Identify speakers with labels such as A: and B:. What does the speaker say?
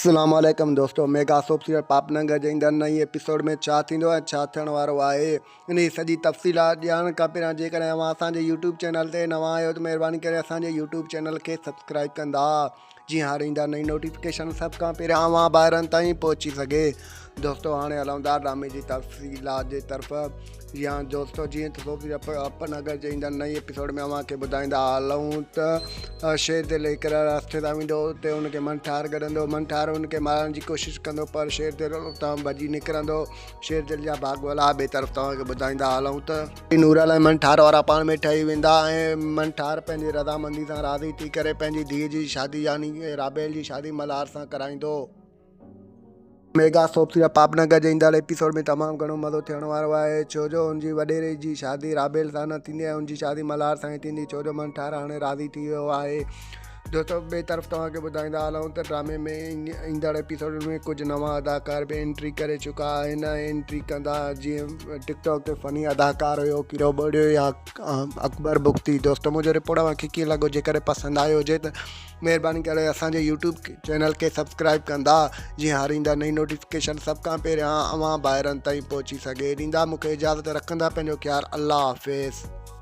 A: اسلام عليڪم دوستو ميگا سوپ سيريل پاپ ننگر جي ايندڙ نئين ايپيسوڊ ۾ ڇا ٿيندو ۽ ڇا ٿيڻ وارو آهي انهي سڄي تفصيلات ڄاڻڻ کان پهريان جيڪڏهن اوهان اسان جي يوٽيوب چينل تي نوان آهيو ته مهرباني ڪري اسان جي يوٽيوب چينل کي سبسڪرائب ڪندا جيئن هر ايندڙ نئين نوٽيفڪيشن سڀ کان پهريان اوهان ڀائرن تائين پهچي سگهي دوستو هاڻي هلون ٿا ڊرامي جي تفصيلات جي طرف جي ها دوستو جيئن ته سوپ اپ نگر جي ايندڙ نئين ايپيسوڊ ۾ اوهان کي ٻڌائيندا هلون ته شير دل هڪ رستي تان ويندو اتي ان کي منٺار گڏندو منٺار ان کي مارڻ جي ڪوشش ڪندو پر شير دل اتان ڀڄي نڪرندو شير دل جا ڀاڳ ڀلا ٻئي طرف توهان کي ٻڌائيندا هلون ته نورل ۽ منٺار وارا پاڻ ۾ ٺهي ويندا ۽ منٺار پنهنجي رضامندي سان راضي ٿي ڪري پنهنجي ڌيء جي شادي يعني رابيل جي شادي ملهار سان ڪرائيندو. ميگا سوپ سيريل پاپ نگر جي ايندڙ ايپيسوڊ ۾ تمام گهڻو مزو ٿيڻ وارو آهي ڇو جو ان جي وڏيري جي شادي رابيل سان نه ٿيندي ۽ ان جي شادي ملهار سان ئي ٿيندي ڇو جو منٺار هاڻي راضي ٿي ويو آهي دوستو ٻئي طرف توهان کي ٻڌائيندا هلون ته ڊرامي ۾ ايندڙ ايپيسوڊ ۾ ڪجهه نوان اداڪار به انٽري ڪري چڪا آهن ۽ انٽري ڪندا جيئن ٽڪ ٽاڪ تي فني اداڪار هيو ڪيرو ٻوڙيو يا اڪبر بگٽي دوستو منهنجو رپورٽ اوهان کي ڪيئن لڳو جيڪڏهن پسند آيو هجي ته مهرباني ڪري اسان جي يوٽيوب چينل کي سبسڪرائب ڪندا جيئن هر ايندڙ نئين نوٽيفڪيشن سڀ کان پهريان اوهان ڀائرن تائين پهچي سگهي ڏيندا مونکي اجازت رکندا پنهنجو خيال الله حافظ.